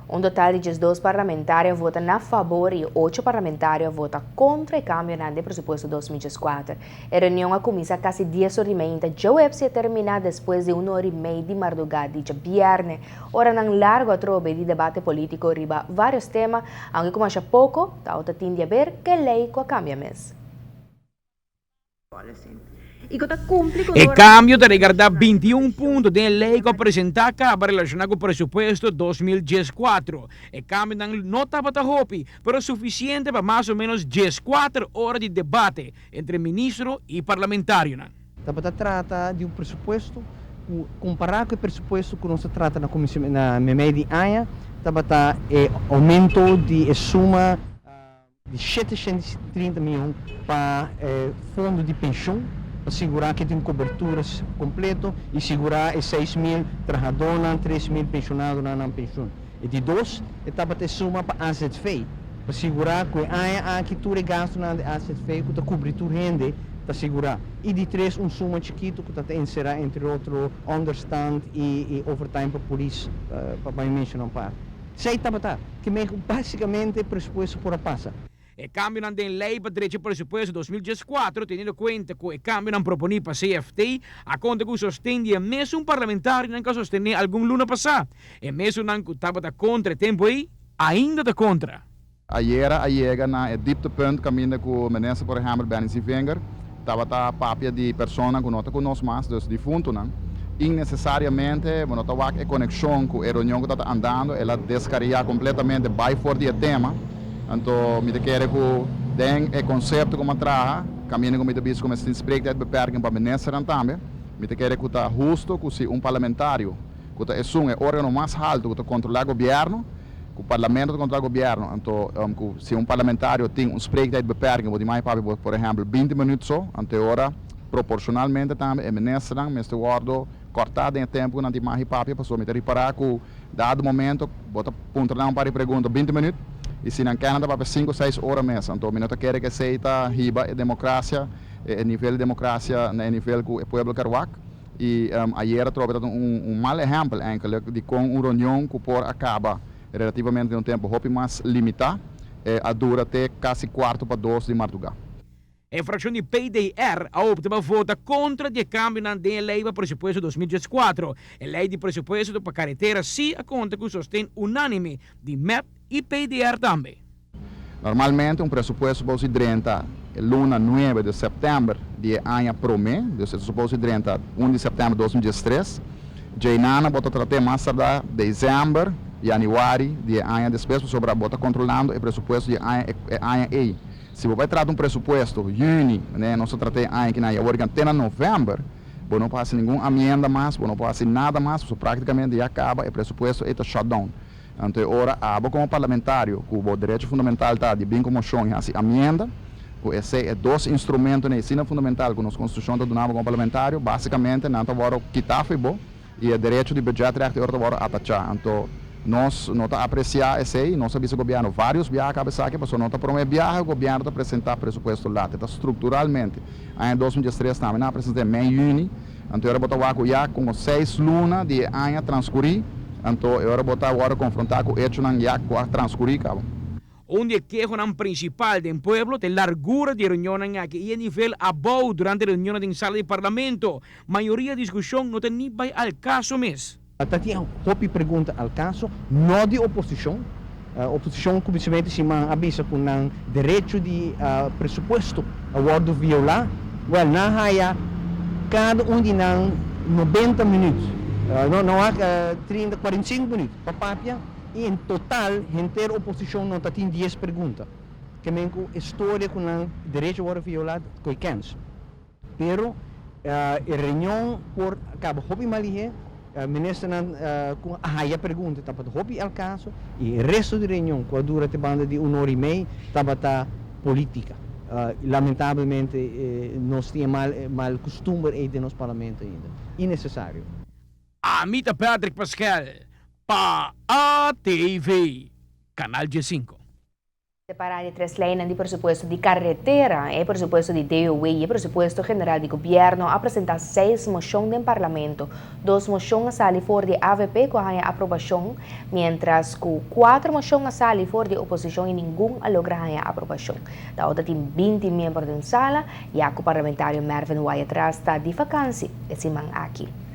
Un total di 12 parlamentario a vota na fabor y 8 parlamentario a vota contra e cambio den presupuesto 2014. E reunion a cuminsa casi 10 or di mainta djaweps y a termina despues di 1:30 di marduga di diabierna. Oranan largo atrobe di debate politico riba varios tema, aunke cu masha poco, tabatin di haber cu e ley cu a cambia mes. E cambio ta regarda 21 punto den ley cu a presenta caba relaciona cu presupuesto 2014. E cambionan no tabata hopi, pero suficiente pa mas o menos 14 ora di debate entre ministro y parlamentarionan. Tabata trata di un presupuesto, compara cu e presupuesto cu nos a trata na comision na mei di aña, tabata e aumento di suma di 730 miyon pa fondo di pensioen, pa sigura cu tin cobertura completo y sigura e 6 mil trahadornan, 3 mil pensionadonan na pensioen. Y di dos, tabata suma pa AZV, pa sigura cu aña aki tur gastonan di AZV cu ta cubri tur hende, ta sigura. Y di tres, un suma chikito cu ta encera, entre otro, onderstand y overtime pa polis, pa menciona un par. Esey tabata, cu basicamente presupuesto por a pasa. E cambionan den ley pa drecha presupuesto 2014, teniendo cuenta cu e cambionan proponi pa CFT, a conta cu sosten di mesun parlamentarionan cu a sostene algun luna pasa. E mesunnan cu tabata contra e tempo ey, ainda ta contra. Ayera a yega na e dieptepunt caminda cu minister, por ehempel, Benny Sevinger, tabata papia di persona cu no ta cu nos mas, dus difuntonan. Innecesariamente, no ta wak e conexion cu e reunion cu ta andando, el a descaria completamente bay for di e tema. Anto, mi ta kere cu den e concepto cu m'a traha, caminda cu mi ta bisa cu tin spreektijdbeperking pa ministernan tambe, mi ta kere cu ta husto cu si un parlamentario, cu ta esun e organo mas halto cu ta controla gobierno, cu parlamento ta controla gobierno, anto cu si un parlamentario tin un spreektijdbeperking, bo tin mag papia, por ehempel, 20 minuut so, anto ora proporcionalmente tambe e ministernan mester wordo corta den tempo cu nan tin mag papia, paso mi ta ripara cu dado momento bo ta puntra nan un par di pregunta 20 minuut y si nan kier papia 5 o 6 ora mes. Anto mi no ta kere cu esey ta hiba e democracia, e nivel di democracia na e nivel cu e pueblo kier wak. Y ayera trobe un mal ehempel eigenlijk di con un reunion cu por a caba relativamente den un tempo hopi mas limita, a dura te casi 1:45 di marduga. E fraccion di PDR a opta pa vota contra di e cambionan den ley pa presupuesto 2014. E ley di presupuesto pa caretera si a conta cu sosten unanime di MEP y PDR tambe. Normalmente un presupuesto por 30 luna 9 di september di aña prome, dus e suppose 30 1 di september 2013. Djeinan bo ta trata mas tarda december, januari di aña despues, pasobra bo ta controlando e presupuesto di aña aña ey. Si bo bay trata un presupuesto juni, ne, nos trata aña aki na awor te na november, bo no por haci ningun enmienda mas, bo no por haci nada mas, so practicamente ya caba e presupuesto ta shutdown. Anto, ora, abo como parlamentario, cu e derecho fundamental ta di bin cu mocion y haci enmienda, cu esey e dos instrumentonan fundamental cu nos constitucion ta duna como parlamentario, basicamente nan ta wordo kita for di bo y e derecho di budgetrecht ora ta wordo atacha. Anto, nos no ta aprecia esey, nos a bisa gobierno varios biaha caba esaki, paso no ta prome biaha gobierno ta presenta presupuesto laat, ta structuralmente. Aña 2013 tambe nan a presenta mei juni, anto ora bo ta wak ya como 6 luna di aña transcuri, anto ora bo ta awor confronta cu hechonan ya cu a transcuri caba. Un di e kehonan principal di pueblo ta largura di reunion aki y e nivel abou durante e reunion den sala di parlamento. Mayoria discusion no ta ni bay al caso mes. Tabatin hopi pregunta al caso, no di oposicion. Oposicion cuminsamentonan siman a bisa cu nan derecho di presupuesto a wordo viola. Well, nan a haya cada un di nan 90 minuut. No, no, 30, 45 minuut pa papia y en total henter oposicion no tabatin 10 pregunta. Kiermen cu historia cu nan derecho a wordo viola, cu kens. Pero e reunion por caba hopi malihe, ministernan cu haya pregunta tabata hopi al caso y e resto di reunion cu a dura te banda di 1:30 tabata politica. Lamentablemente nos tin mal custumber den nos parlamento ainda. Innecesario. Ami ta Patrick Pascal, pa ATV, Canal G5. Separa di tres leynan di presupuesto di caretera, e presupuesto di DOW y e presupuesto general di gobierno, a presenta seis mocion den parlamento. Dos mocion a sali for di AVP cu a haya aprobacion, mientras cu cuater mocion a sali for di oposicion y ningun a logra haya aprobacion. Tabatin 20 miembro den sala, ya cu parlamentario Mervin Wyatt-Ras ta di vakantie e siman aki.